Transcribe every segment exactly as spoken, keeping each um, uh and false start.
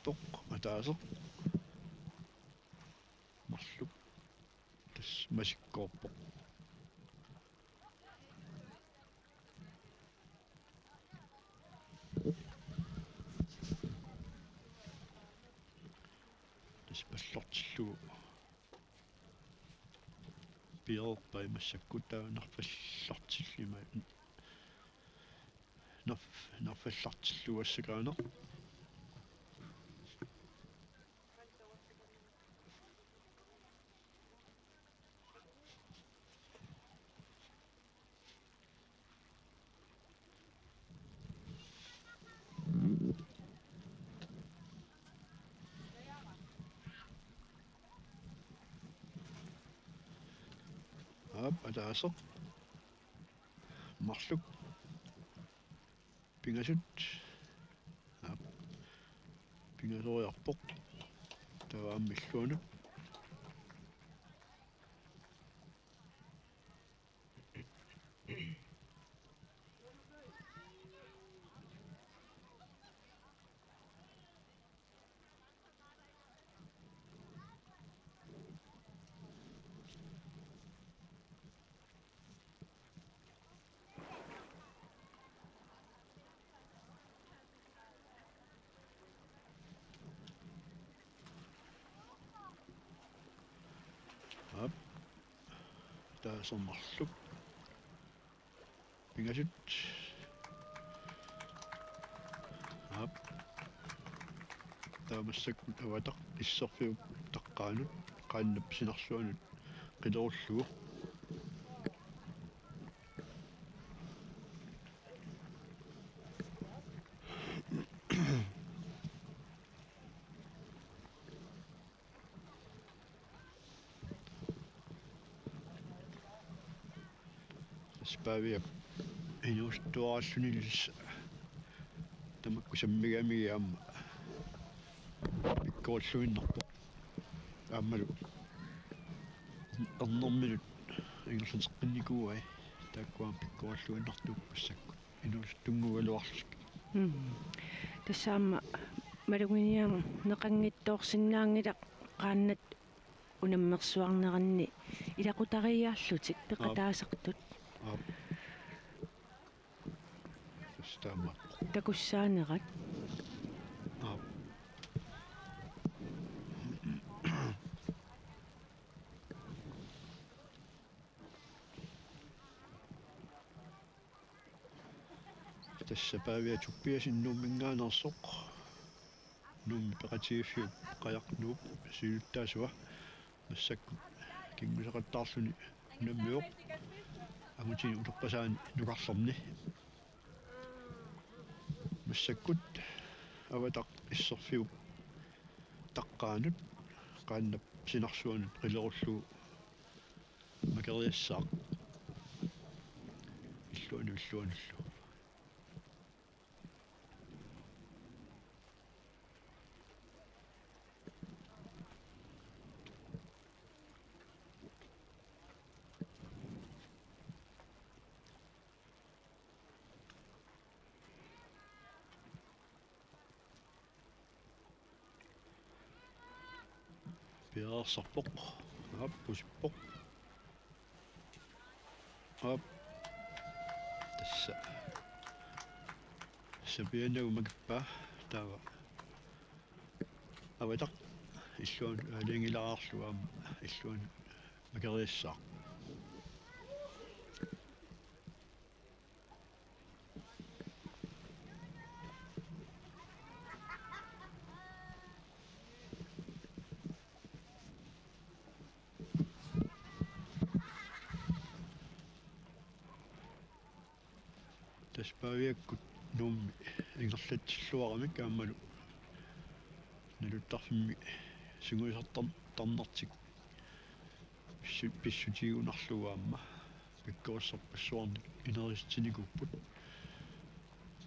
Toq ataaseq. Marluk. Tassa masikkoorpoq. Tassa pallortillugu piareerpai massakkut, taava nerfallartillima-, nerf-, nerfallartillugu assakaaneq. Aap, ataaseq. Marluk. Pingasut. Aap. Pingasoriarpoq. Taava aamma illuanut. Aap. Taava marluk. Pingasut. Aap. Taava massakkut avataq isserfiup taqqaanut qaannap sinarsuanut qilerullugu. Tassa Paaviap inuusuttuaraalluni tassa tamakku sammigamigit aamma pikkorilluinnarpoq. Aammalu ernerminut ingerlateqqinnikuuai, taakkua aamma pikkorilluinnartuupput massakkut. Inuusuttunnguugaluarlutik. Mm. Tassa aamma maluginiarneqanngitsoorsinnaanngilaq qaannat unammersuarneranni ilaqutariiaarlutik peqataasartut. Aap. Tassa taamaappoq. Takussaanerat. Aap. Tassa Paaviaq Tobiassen Nuumminngaanneersoq. Nuummi peqatigiiffiup Qajaq Nuup siulittaasua. Massakkut kinguseqattaarluni unammivoq angutini utoqqasaani nukarlerni. Massakkut avataq isserfiup taqqaanut qaannap sinarsuanut qilerullugu makeriassaaq. Illuanut illuanullu. Piareersarpoq. Aap, pusippoq. Aap. Tassa. Sapiannagu makippaa taava. Avataq illuanut aalajangilaarlugu aamma illuanut makeriassaaq. Tassa Paaviakkut Nuummi ingerlatsilluaramik aammalu naluttarfimmi sungiusartar-, tarnertik pissu-, pissutigigunarlugu aamma pikkorissarpassuarnik inerisitsinikuupput.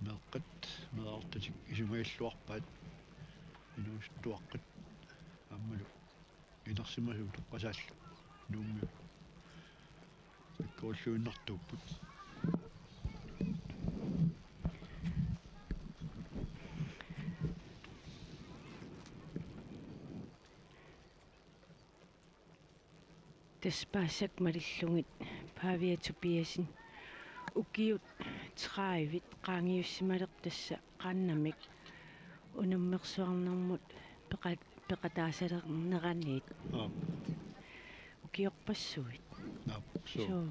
Meeqqat meerartatik isumagilluarpaat, inuusuttuaqqat aammalu inersimasut utoqqasaallu Nuummi pikkorilluinnartuupput. Tassa Paasiak malillugit Pavia Tobiassen ukiut tredive qaangiussimalerpoq tassa qaannamik unammersuarnermut peqa-, peqataasalerneraniit. Aap. Ukiorpassuit. Aap, suu. Suu.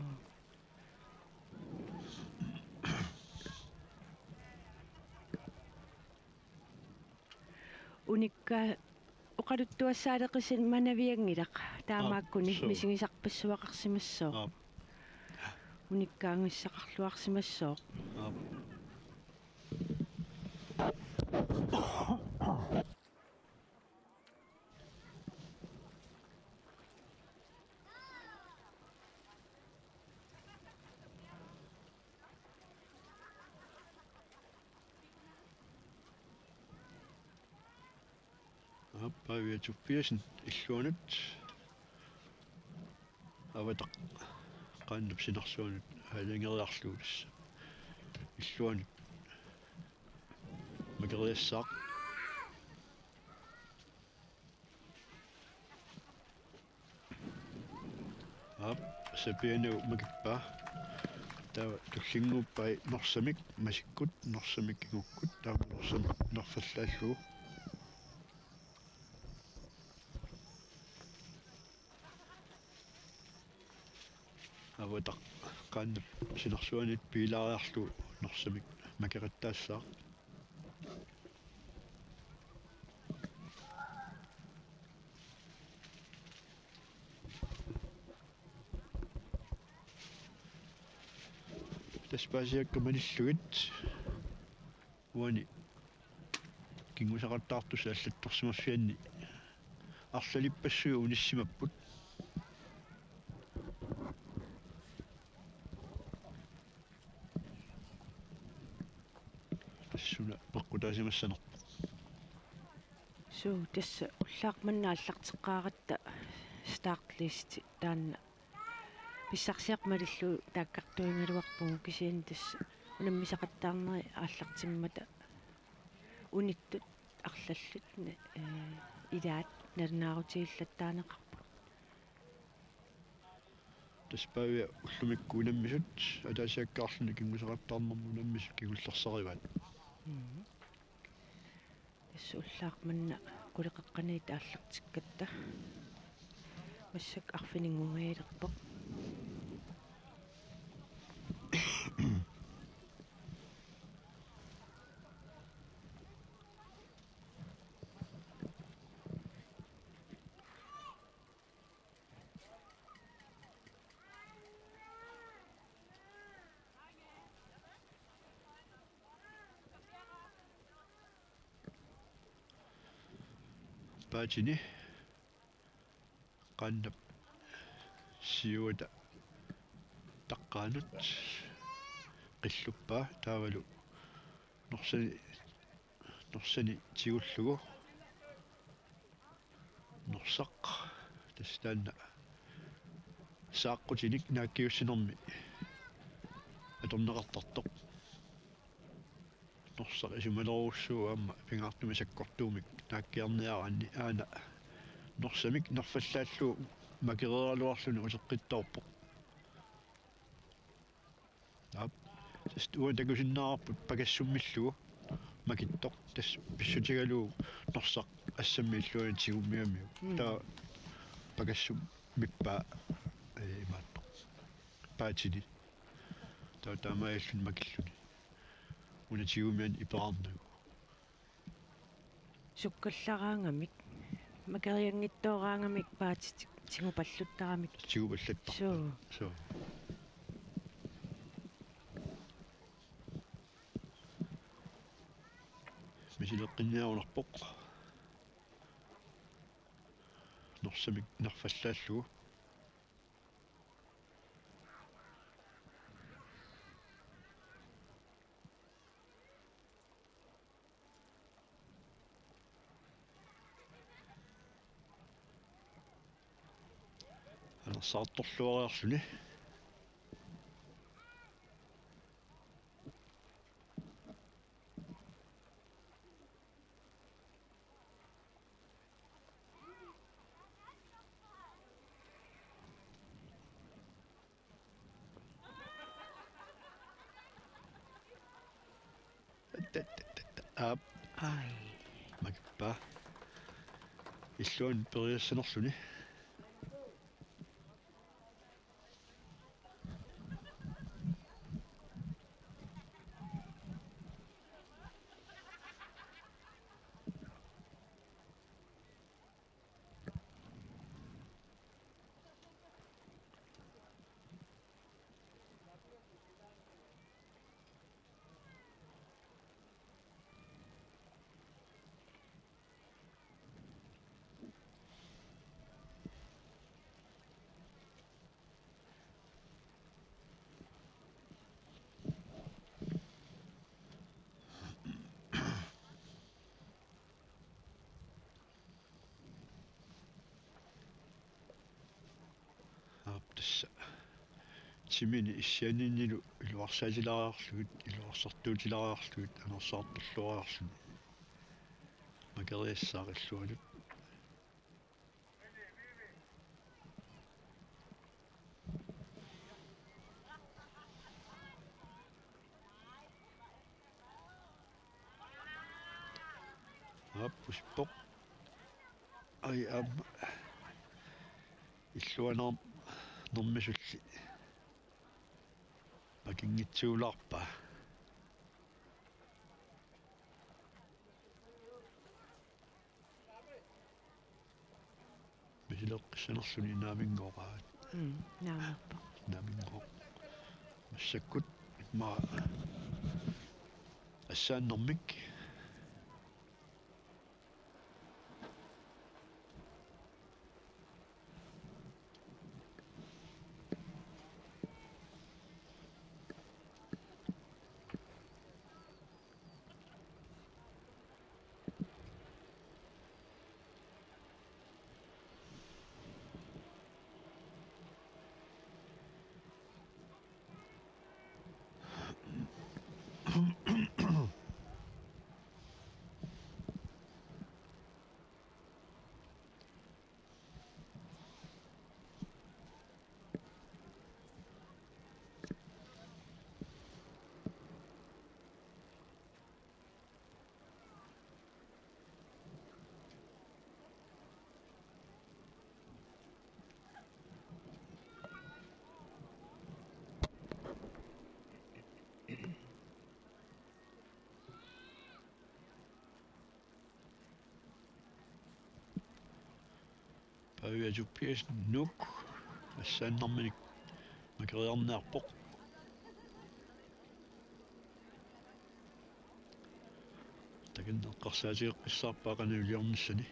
Unikka-, oqaluttuassaaleqisimanavianngilaq taamaakkuni. Aap, suu. Misigisarpassuaqarsimassooq. Aap. Unikkaangassaqarluarsimassooq. Aap. Aap, Pavia Tobiassen illuanut. Avataq qaannap sinarsuanut aalajangeriarlugu tassa illuanut makeriassaaq. Aap, sapianut makippaa. Taava tullinnguuppai Norsamik masikkut, Norsamik kingukkut, taava Norsamik nerfallaallugu. Avataq qaannap sinarsuanut piilaariarlugu Norsamik makeqattaassaaq. Tassa Paasiakka malillugit uani kinngusaqattaartussat allattorsimaffianni arlalippassuit unissimapput. Tassa una peqqutaasimassanerpoq. Suu, tassa ullaaq manna aallarteqqaaratta startlist taanna pissarsiaq malillugu taakkartuigaluarpugut, kisianni tassa unammisaqattaarneri aallartimmata unittut arlallit, ee, ilaat nalunaarutigilaattaaneqarput. Tassa Pavia ullumikkut unammisut ataasiakkaarluni kinngusaqattaarnermut unammisut kingullersarivaat. Mhm. Tassa ullaaq manna quleqeqqaniit aallartikkatta. Massakkut arfininngungajalerpoq. Paatini qaannap siuata taqqaanut qilluppaa taavalu Norsani, Norsani tigullugu. Norsaq tassa taanna saaqqutinik naakkiussinermi atorneqartartoq. Norsaq isumalerujussuuvoq aamma pingaartumik sakkortuumik naakkiarniaraanni aana Norsamik nerfallaallugu makereeraluarluni uteqqittoorpoq. Aap. Tassa uani takusinnaavarput pakassummillugu makittoq. Tassa pissutigalugu Norsaq assammik illuanut tigummigamiuk. Mm. Taava pakassumippaa, ee, imaattoq. Paatini. Taava taamaalilluni makilluni. Una tigummigami iperarnagu. Sukkallaraangamik, makerianngitsooraangamik paatit tigupalluttaramik. Tigupallattarput. Suu. Suu. Misileqqinniarunarpoq. Norsamik nerfallaallugu. Anersaartorluariarluni. Aap. Ai. Makippa. Illuanut periassanerluni. Aap, tassa. Timini issianinnilu iluarsaatilaariarlugit, iluarsartuutilaariarlugit, anersaartorluariarluni. Makeriassaaq illuanut. Aap, pusippoq. Ai, aamma. Illuanermisulli. Pakinngitsuulaarpaa. Misileqqissanerluni naamingooraat. Mm, naamingooq. Naamingooq. Massakkut immaqa assaannermik. Pavia Tobiassen, Nuuk, assaannerminik makeriarniarpoq. Takanna eqqarsaatigeqqissaarpaa qanoq iliornissani.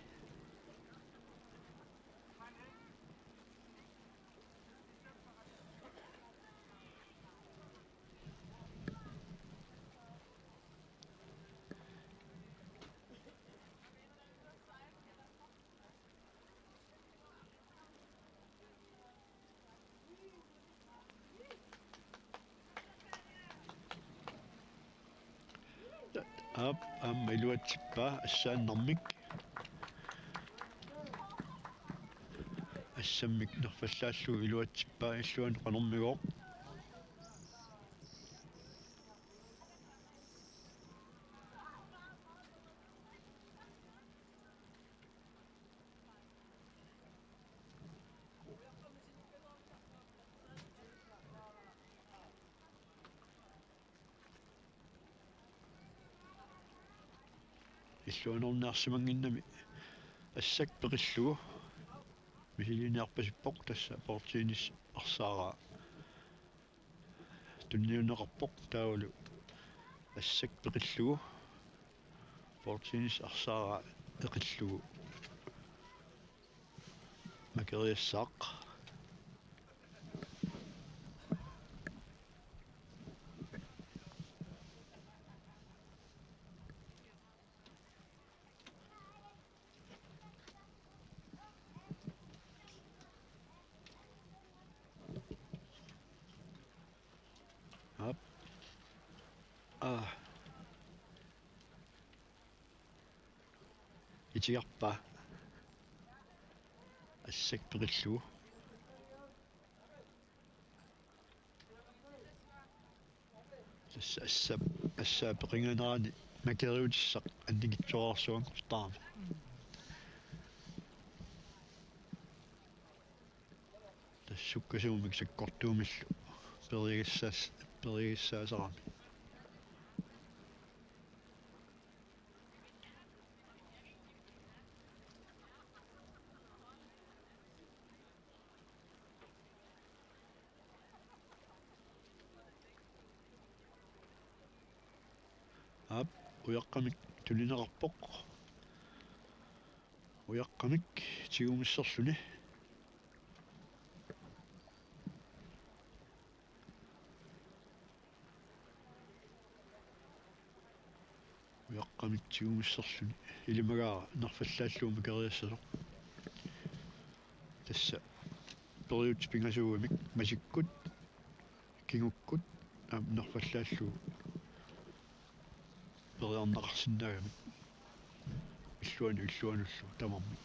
Aap, aamma iluatsippaa assaannermik. Assammik nerfallaallugu iluatsippaa, illuanut qanormigooq. Illuanerniarsimannginnami assak peqillugu misiliiniarpasippoq, tassa poortiinis arsaaraa tunniunneqarpoq, taavalu assak peqillugu poortiinis arsaaraa eqillugu makeriassaaq. Aap. Aa. Itigarpaa. Assak peqillugu. Tassa assap, assaap peqinganerani Makeriutissaq annikitsuararsuanngortarami. Tassa sukkasuumik sakkortuumillu periagassaas-, periagassaasarami. Aap, ujaqqamik tunineqarpoq. Ujaqqamik tigumisserluni. Ujaqqamik tigumisserluni. Ilimagaara nerfallaallugu makeriassasoq. Tassa periutsit pingasuugamik masikkut, kingukkut, aamma nerfallaallugu periarneqarsinnaagamik. Illuanut illuanullu tamarmik.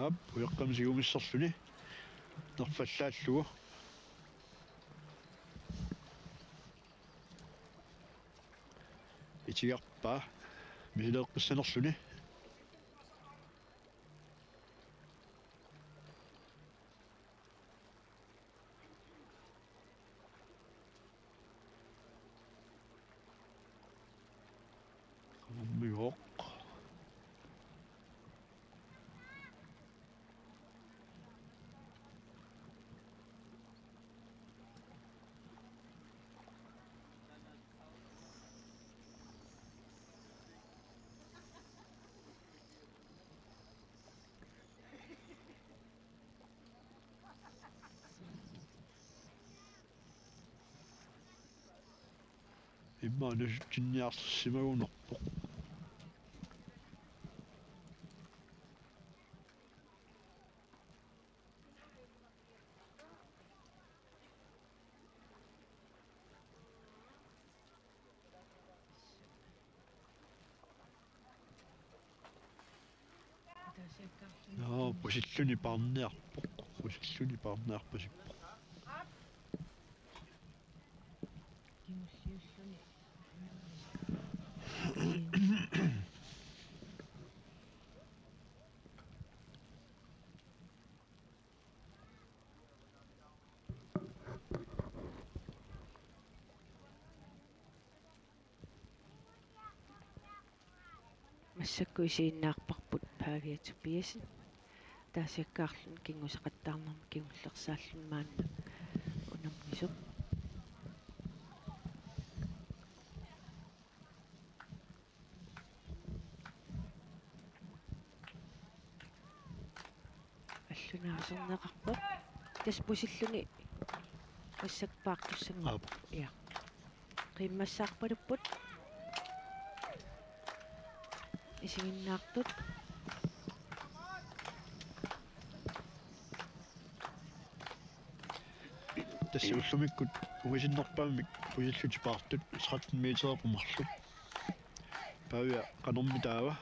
Aap, ujaqqamik tigumisserluni. Nerfallaallugu. Itigarpaa misileeqqissanerluni. Qanormigooq. Immaqa anusutsinniarsimagunarpoq. Jaa, pusilluni paarniarpoq. Pusilluni paarniarpasippoq. Kingulliulluni. Massakkut isiginnaarparput Pavia Tobiassen. Taasakkaarluni kingusaqattaarnermik kingullersaalluni maanna unammisoq. Allunaaserneqarpoq. Tassa pusilluni massakkut paartussanngorpoq. Aap. Ja. Qiimmassaarpalupput. Isiginnaartut. Tassa ullumikkut ungasinnerpaamik pusillutik paartut tretten metererput marluk. Pavia qanormi taava?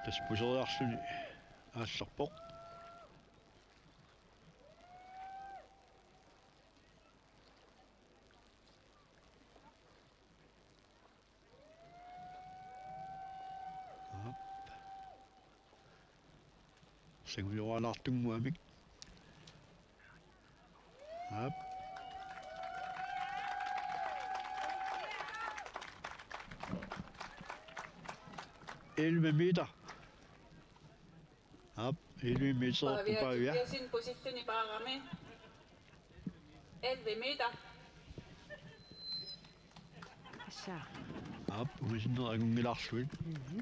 Tassa puseriarluni aallerpoq. Aap. Sangujoraalaartunnguamik. Aap. Elleve meter. Aap, elleve meter. Pavia Pavia. Tobiassen pusilluni paarami. Elleve meter. Tassa. Aap, ungasinnera angunngilaarlugit. Mhm.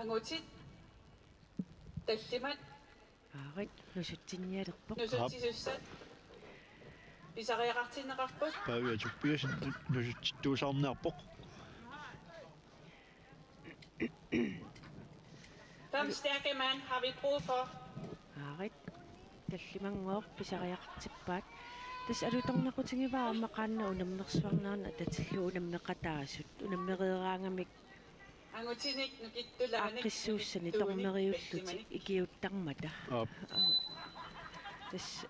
Angutit tallimat. Aarit, nusutsinnialerpoq. Nusutsisussat pisariaqartinneqarput. Pavia Tobiassen nusutsittuusaarniarpoq. Fem stærke mænd har vi brug for. Aarit, tallimanngooq pisariaqartippaat. Tassa alutornaqutigivaa aamma qaannat unammersuarnerannik atatillugu unammeqataasut. Unammereeraangamik Angutinik nukittulaanik aaqqissuussanik nukittulaanik tormeriullutik tallimanik ikiuuttarmata. Aap. Aap. Tassa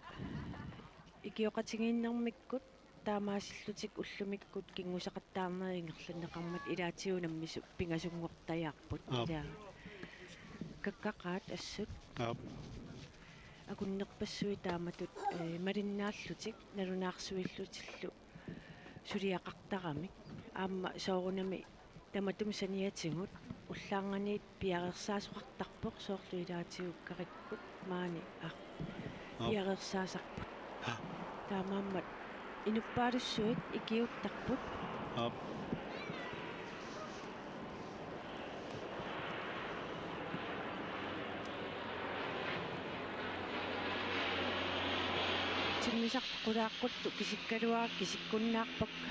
ikioqatigiinnermikkut taamaasillutik ullumikkut kinngusaqattaarnerit ingerlanneqarmata ilaatigut unammisut pingasunngortajaarput. Aap. Ilaa. Kakkaqaat assut. Aap. Akunnerpassuit taamatut, eh, malinnaallutik nalunaarsuillutillu suliaqartaramik. Aamma soorunami tamatuma saniatigut ullaarnganiit piareersaasoqartarpoq soorlu ilaatigut ukkarikkut maani ar-, Aap. Piareersaasarput. Aap. Taamaammat inuppaalussuit ikiuuttarput. Aap. Timmisartoq qulaaqqullugu kisikkaluarpaa kisikkunnaarpakka.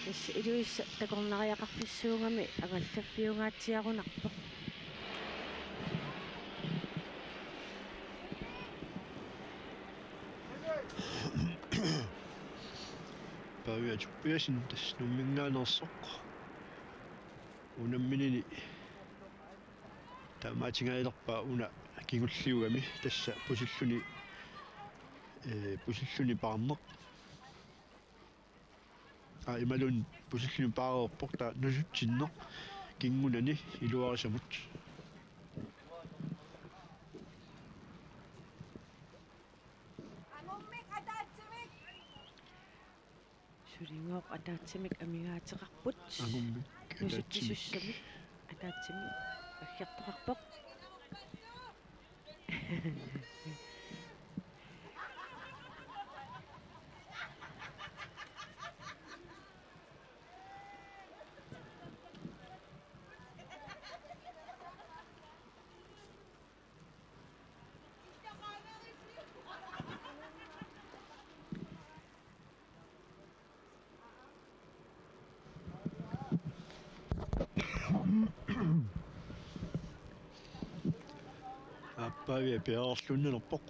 Tassa Ilulissat takornariaqarfissuugami angallaffiungaatsiarunarpoq. Pavia Tobiassen tassa Nuumminngaanneersoq. Unamminini taamaatingajalerpaa una kingulliugami tassa pusilluni, eh, pusilluni paarneq. Aa, imaluunniit pusilluni paareerpoq taava nusutsinneq kingunani iluarisamut. Sulinngooq ataatsimik amigaateqarput. Angummik ataatsimiit. Nusutsisussamik ataatsimik aggertoqarpoq. Aap, Pavia piareerluinnalerpoq.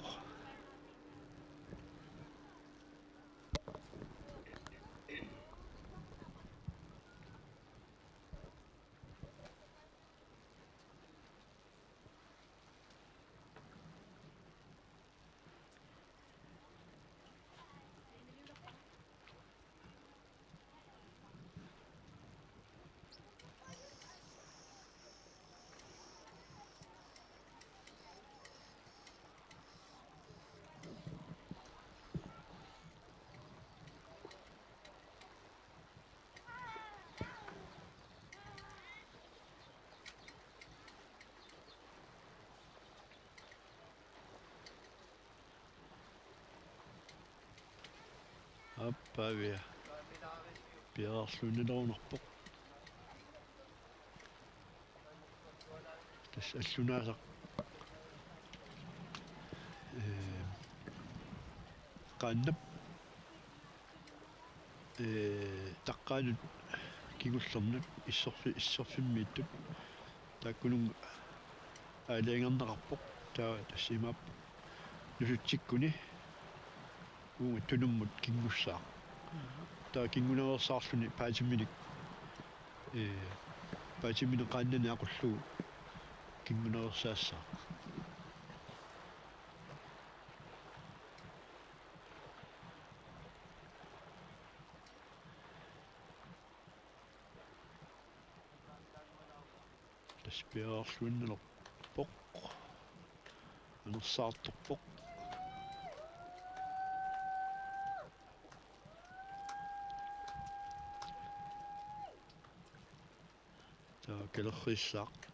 Aap, Pavia piareerluinnalerunarpoq. Tassa allunaasaq, eh, qaannap, eh, taqqaanut kingullernut isserfi-, isserfimmiittut taakkununnga aalajangerneqarpoq. Taava tassa imaappoq nusutsikkuni uunga tunummut kinngussaaq. Taava kingunaveersaarluni paatiminik, ee, paatiminik qaannani aqullugu kingunaveersaassaaq. Tassa piareerluinnalerpoq. Anersaartorpoq. Taava kalerriissaaq.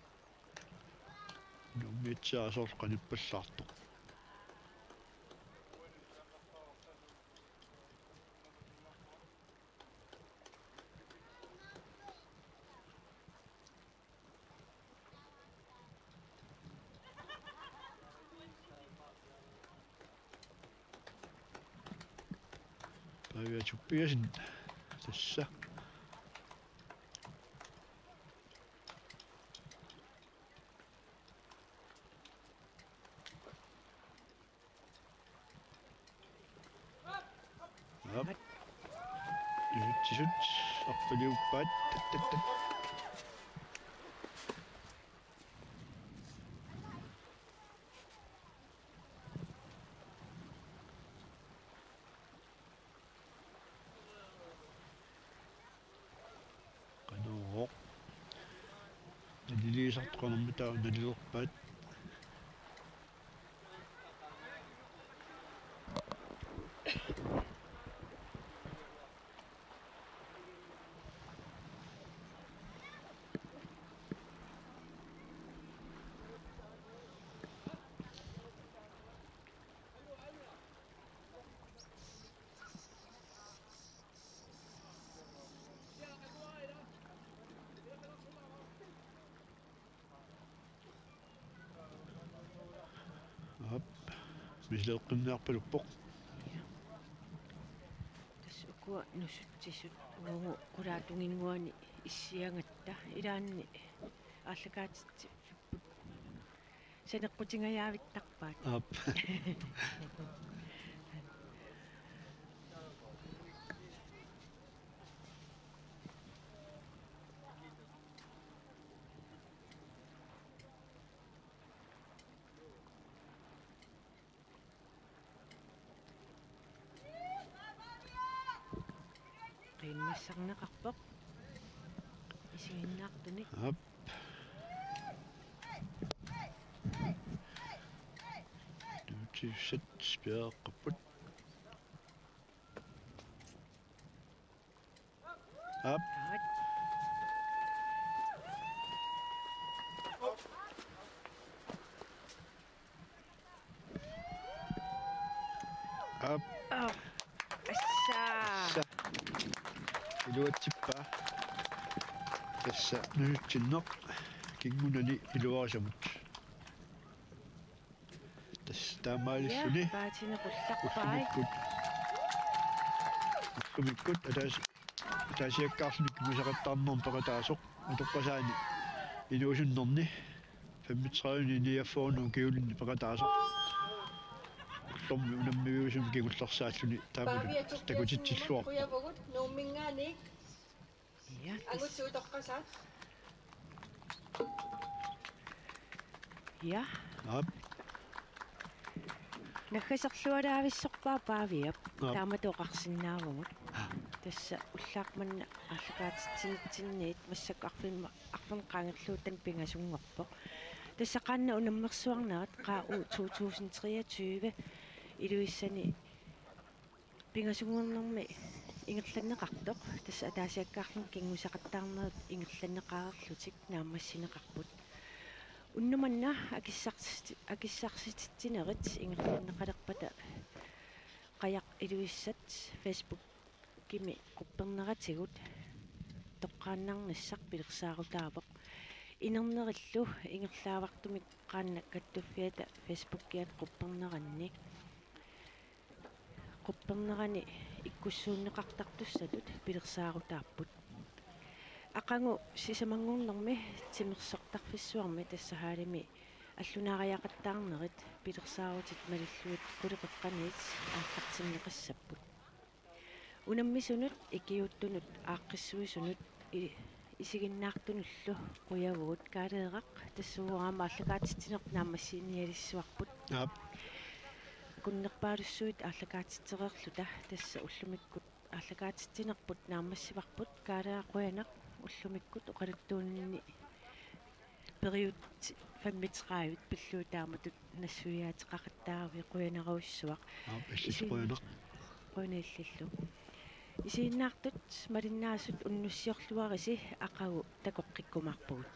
Nuummiatsiaat soorlu qanippallaartoq. Pavia Tobiassen. Tassa. Aap. Iluatsisut arpaliuppaat. Tat, tat, tat. Qanoq. Naliliisartoqarnermi taava nalilerpaat. Aap. Misileeqqinniarpaluppoq. Tassa ukua nusutsisut uagut qulaatunginnguani issiagatta ilaanni aallakaatitsivipput saneqqutingajaavittarpaat. Aap. Qiimmassarneqarpoq. Isiginnaartunik. Aap. Nuutsissat piareeqqapput. Aap. Aap. Aap. Assa. Assa. Iluatsippaa. Tassa nusutsinneq kingornani iluarisamut. Tassa taamaalilluni. Ja, paatini qullarpai. Ullumikkut. Ullumikkut ataas-, ataasiakkaarluni kingusaqattaarnermut peqataasoq utoqqasaani inuusunnerni femogtredive niogfyrre ukiulinni peqataasoq. Ullormi unammiviusumi kingullersaalluni taamatut takutitsilluarpoq. Qujavugut Nuumminngaanniit. Ja, tassa. Angutit utoqqasaat. Ja. Aap. Naggaserlualaavissorpaa Paaviap. Aap. Taamatut oqarsinnaavugut. Aap. Tassa ullaaq manna aallakaatitsinitsinniit massakkut arfimma-, arfineq-qaangerluutani pingasunngorpoq. Tassa qaannat unammersuarnerat Q U to tusind treogtyve Ilulissani pingasunngornermi ingerlanneqartoq, tassa ataasiakkaarluni kingusaqattaarnerit ingerlanneqareerlutik naammassineqarput. Unnuk manna akissarsit-, akissarsititsinerit ingerlanneqalerpata Qajaq Ilulissat Facebookimi qupperneratigut toqqaannarnissaq pilersaarutaavoq. Inernerillu ingerlaavartumik qaannat kattuffiata Facebookiata qupperneranni quppernerani ikkussuunneqartartussatut pilersaarutaapput. Aqagu sisamanngornermi timersortarfissuarmi tassa hallimi allunaariaqattaarnerit pilersaarutit malillugit qulit qeqqaniit aallartinneqassapput. Unammisunut, ikiuuttunut, aaqqissuisunut, i-, isiginnaartunullu qujavugut. Kaaleeraq, tassa uagut aamma aallakaatitsineq naammassinialissuarput. Aap. Kunnerpaalussuit aallakaatitsereerluta, tassa ullumikkut aallakaatitsinerput naammassivarput. Kaaleeraq qujanaq, ullumikkut oqaluttuunini periutsit femogtredive pillugu taamatut nassuiaateqaqattaaravit, qujanarujussuaq. Aap, illillu. Isin-, qujanaq. Qujanaq illillu. Isiginnaartut malinnaasut unnussiorluarisi aqagu takoqqikkumaarpugut.